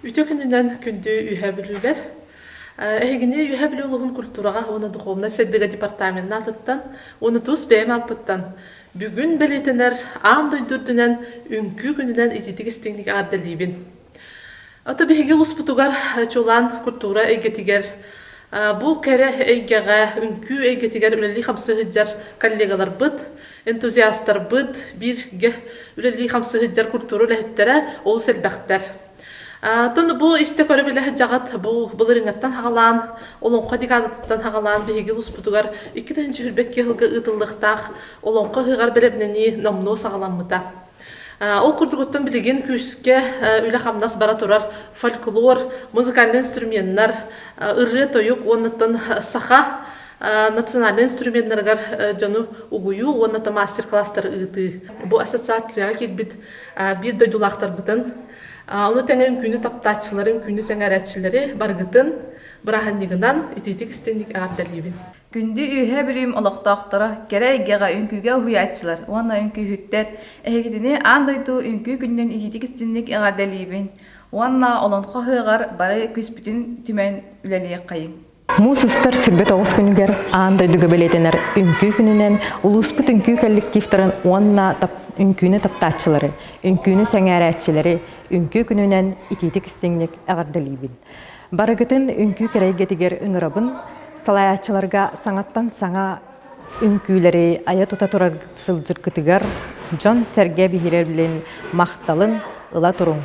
Үтүө күнүнэн күндү Үөһээ Бүлүүлэр! Эһигини Үөһээ Бүлүү улууһун культураҕа уонна духовнай сайдыыга департаменын аатыттан уонна тус бэйэм ааппыттан бүгүн бэлиэтэнэр аан дойду үрдүнэн Үҥкүү күнүнэн итиитик истиҥник эҕэрдэлиибин! Ото биһиги улууспутугар чулаан культура эйгэтигэр бу кэрэ эйгэҕэ, үҥкүү эйгэтигэр үлэлии-хамсыы сылдьар коллегаларбыт, энтузиастарбыт, бииргэ үлэлии-хамсыы сылдьар культура үлэһиттэрэ олус элбэхтэр. Оттон бу истэ-көрө билэ сылдьаҕыт, бу былырыыҥҥаттан саҕалаан, Олоҥхо декадатыттан саҕалаан биһиги улууспутугар 2022 сылга ыытыллыахтаах Олоҥхо ыһыаҕар бэлэмнэнии номнуо саҕаламмыта. Ол курдук оттон билигин күүскэ үлэ-хамнас бара турар фольклор, музыкальнай инструменнар, ырыа-тойук уонна саха национальнай инструменнарыгар дьону угуйуу уонна мастер-класстары ыытыы. Бу ассоциацияҕа киирбит биир дойдулаахтарбытын, ону тэҥэ үҥкүүнү таптааччылары, үҥкүүнү сэҥээрээччилэри барыгытын бырааһынньыгынан итиитик-истиҥник эҕэрдэлиибин. Күндү Үөһээ Бүлүүм олохтоохторо, кэрэ эйгэҕэ үҥкүүгэ уһуйааччылар уонна үҥкүүһүттэр, эһигитини аан дойду үҥкүү күнүнэн итиитик-истиҥник эҕэрдэлиибин уонна Олоҥхо ыһыаҕар бары күүспүтүн түмэн үлэлиэххэйиҥ. Муус устар 29 күнүгэр аан дойдуга бэлиэтэнэр Үҥкүү күнүнэн улууспут үҥкүү коллективтарын уонна үҥкүүнү таптааччылары, үҥкүүнү сэҥээрээччилэри Үҥкүү күнүнэн итиитик-истиҥник эҕэрдэлиибин. Барыгытын үҥкүү кэрэ эйгэтигэр ыҥырабын, салайааччыларга саҥаттан саҥа үҥкүүлэри айа-тута турар сылдьыргытыгар дьон-сэргэ биһирэбилин, махталын ыла туруҥ.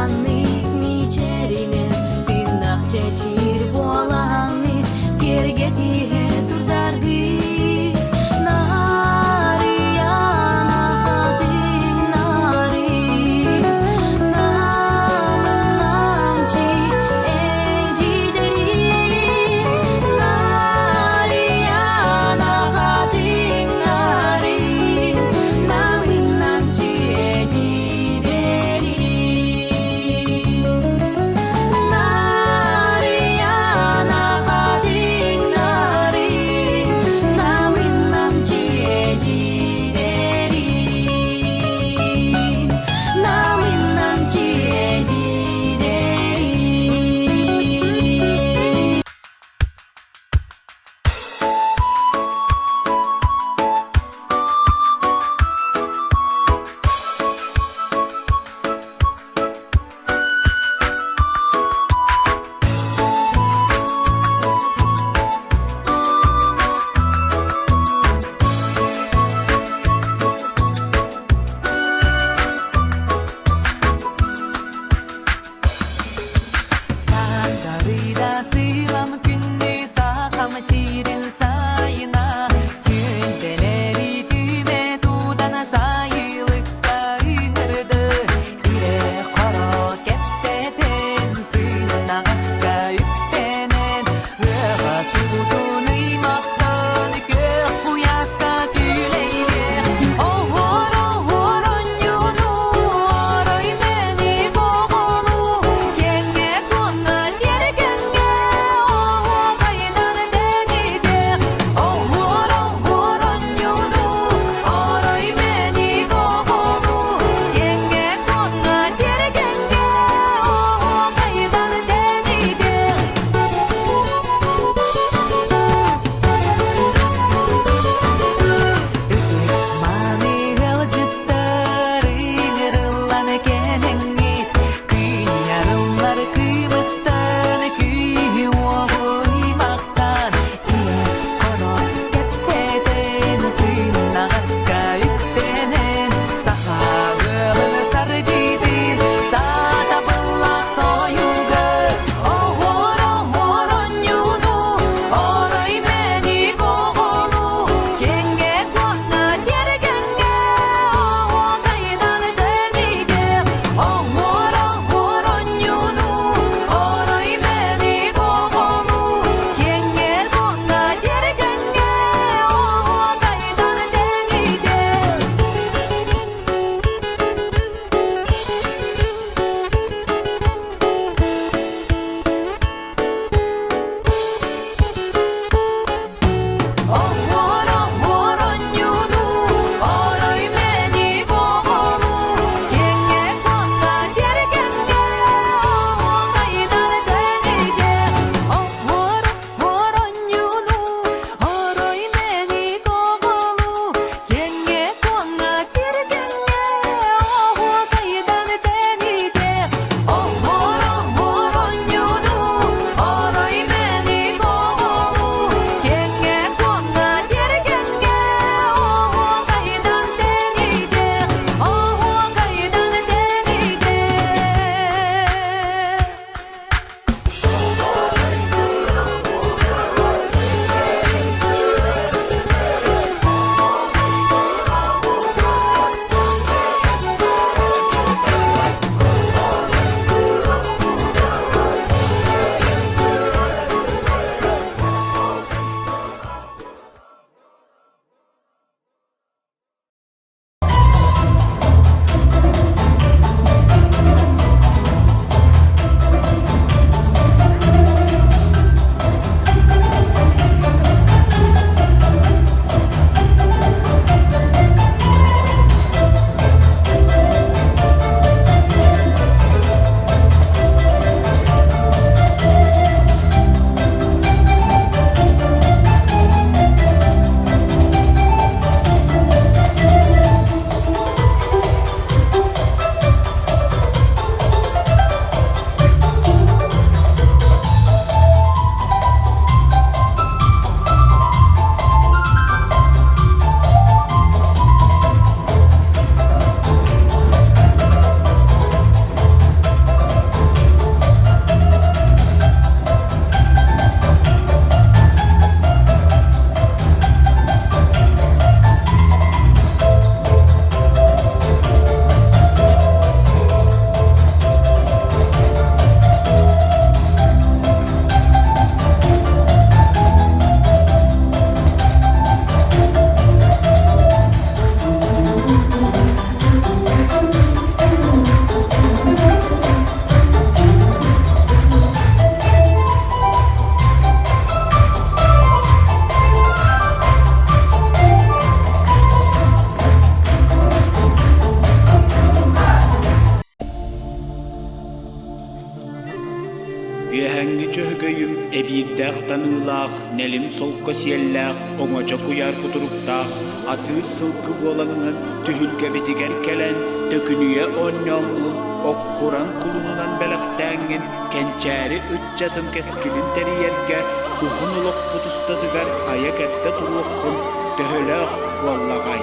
Маннык мичээринэн тыыннаах чэчир буолаҥҥыт киэргэтиһэ турдаргыт Нарыйаана хатыҥ нарын намын-намчы эдьиийдэрим Нарыйаана хатыҥ нарын намын-намчы эдьиийдэрим. Өрөгөйүм эбиирдээх таныылаах, нэлим солко сиэллээх, оҥочо куйаар кутуруктаах, атыыр сылгы буолаҥҥын түһүлгэбитигэр кэлэн, төкүнүйэ оонньооҥҥун, оккуран кулунунан бэлэхтээҥҥин, кэнчээри ыччатын кэскилин тэрийэргэ уһун олохпут устатыгар айа-кэрдэ туруоххун төһөлөөх буоллаҕай?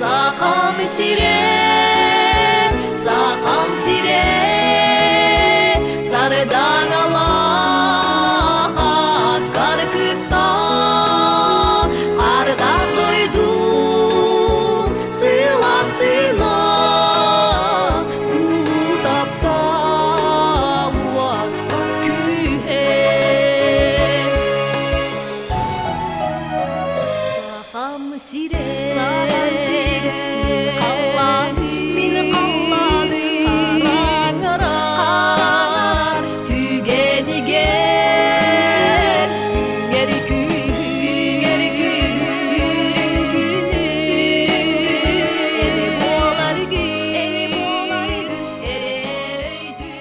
Сахам сирэ, Сахам сирэ, Сардаҥалаах аккар кытта Хардах дойду сыласына Улуу таптал уоспат күүһэ. Сахам сирэ, Сахам сирэ, мин халлааным, мин халлааным, хараҥарар түгэнигэр, үҥэр күн, үрүҥ күнү, эни буоларгын, эни буоларгын эрэ өйдүө.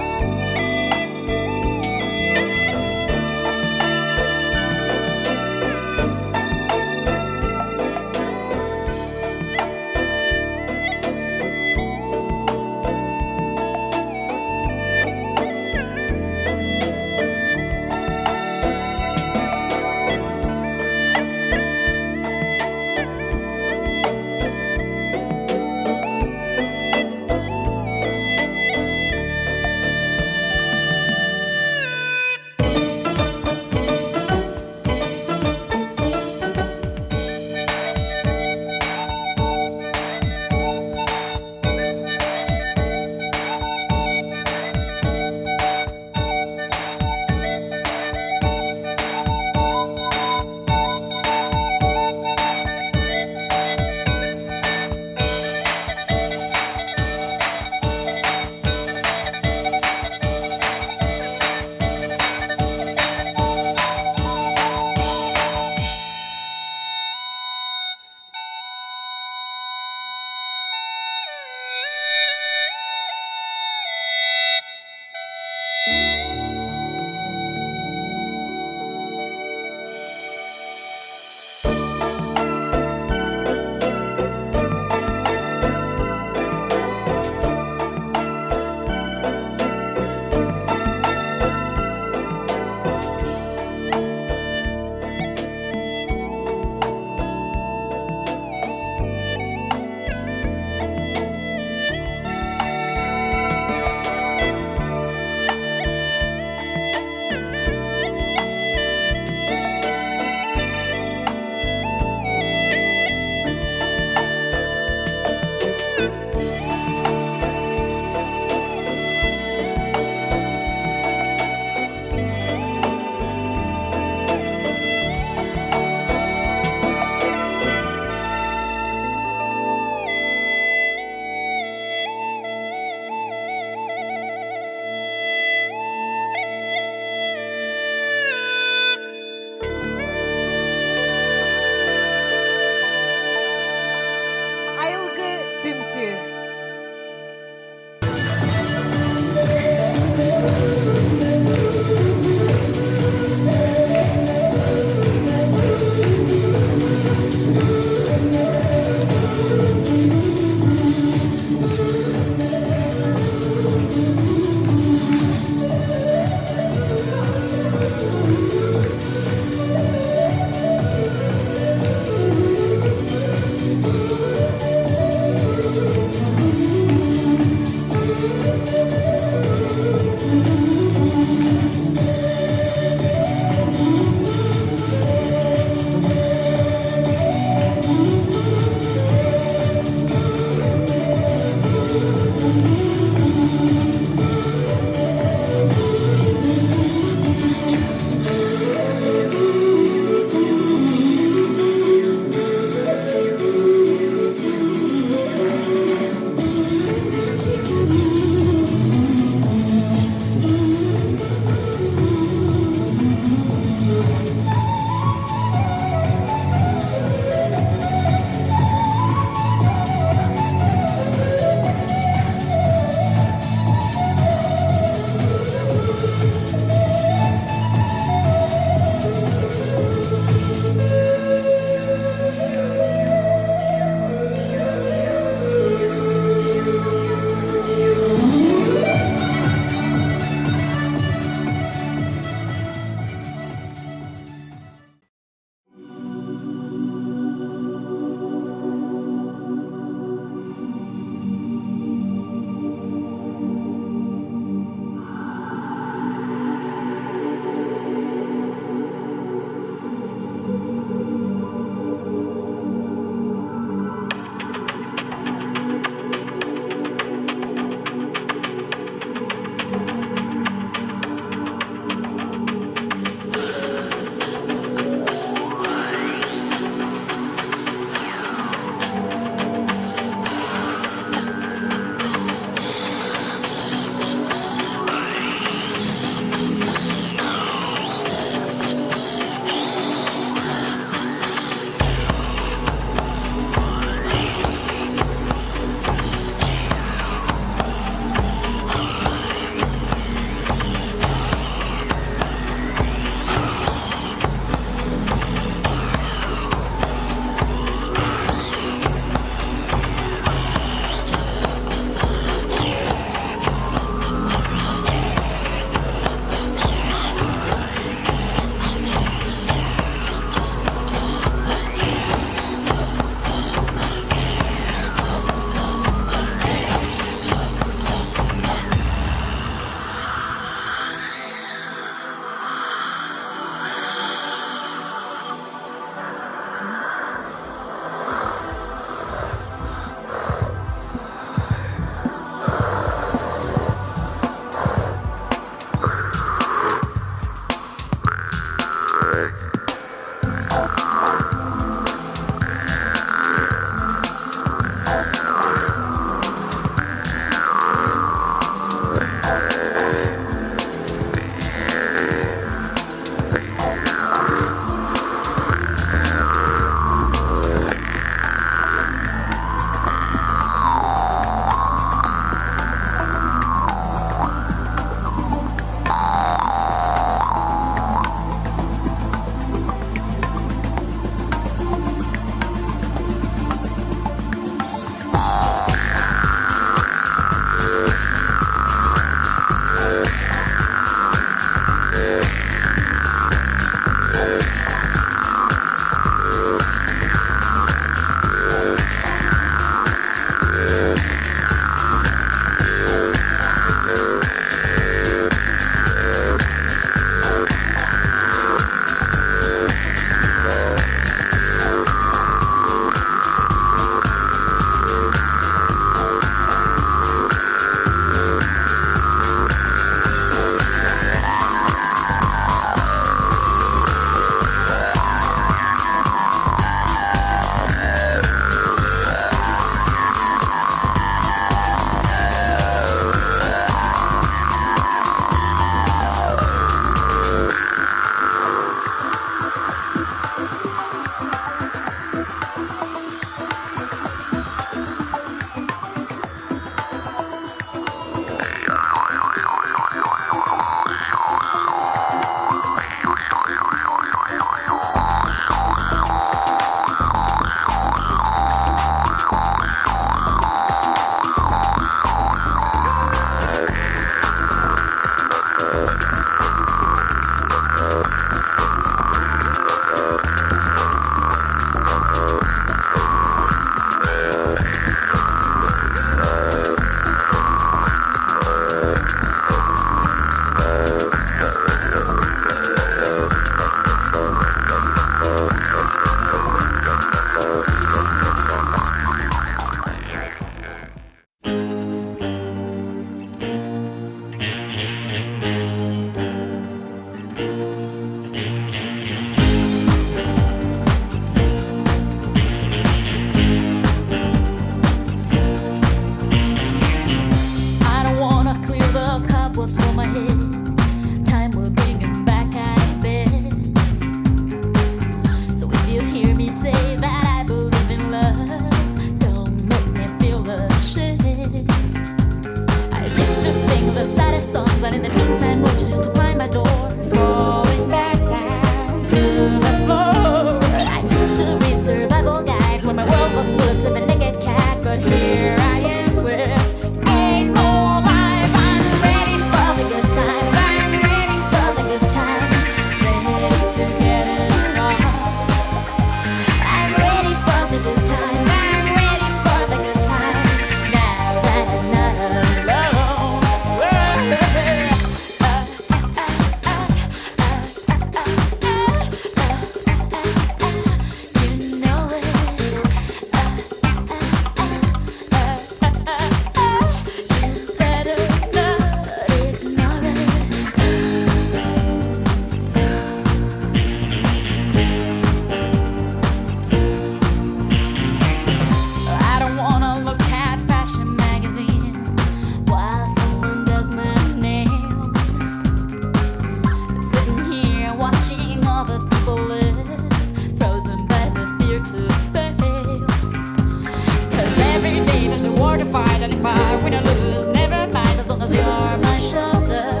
fight, and if I win or lose, never mind as long as you're my shelter.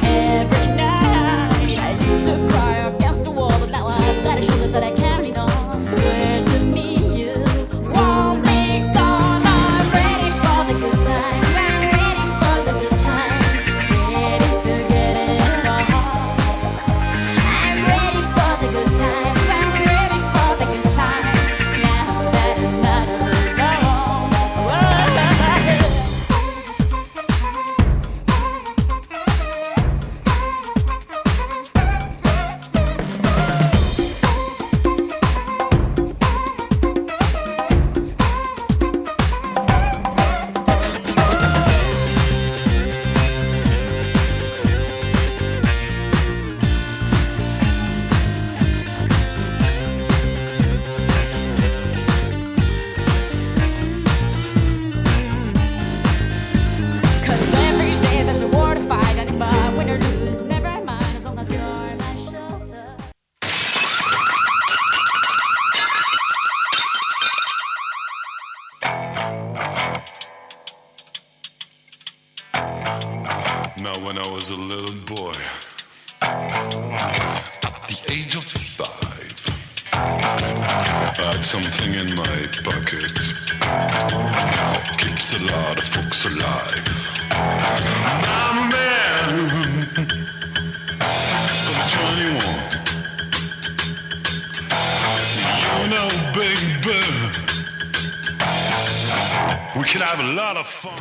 Every night I used to cry against the wall, but now I've got a shoulder that I can lean on. Swear to me you won't be gone. I'm ready for the good times. I'm ready for the good times. Ready to get it on. I'm ready for the good times. I'm ready for the good times. Now that I'm not alone. Whoa. Cause every day there's a war to fight, and if I win or lose, never mind as long as you're my shelter. Now, when I was a little boy, at the age of five, I had something in my pocket. Keeps a lot of folks alive. I'm a man of 21. You know, baby, we can have a lot of fun.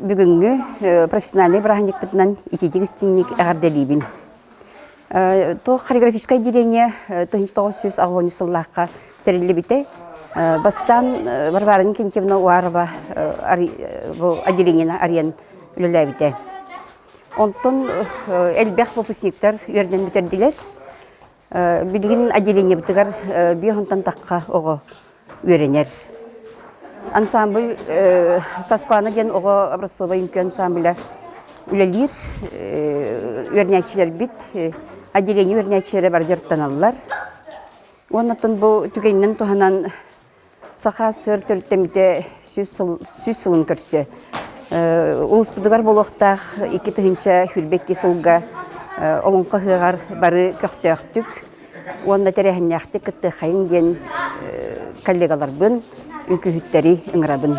бүгүҥҥү профессиональнай бырааһынньыкпытынан итиитик истиҥник эҕэрдэлиибин. Туох хореографическай отделение 1980 сыллаахха тэриллибитэ. Бастаан Варвара Никитьевна Уарова бу отделениены арыйан үлэлээбитэ. Онтон элбэх выпускниктар үөрэнэн бүтэрдилэр. Билигин отделениебытыгар биир онтон тахха оҕо үөрэнэр. Ансамбль Саскылана диэн оҕо образцовай үҥкүү ансамбля үлэлиир. Үөрэнээччилэрбит отделение үөрэнээччилэрэ бары дьарыктаналлар. Уонна оттон бу түгэнинэн туһанан Саха СССР төрүттэммитэ 100 сылын көрсө. Улууспутугар буолуохтаах 2022 сылга Олоҥхо ыһыаҕар бары көхтөөхтүк уонна тэрээһиннээхтик кыттыаххайыҥ диэн коллегаларбын, үҥкүүһүттэри ыҥырабын.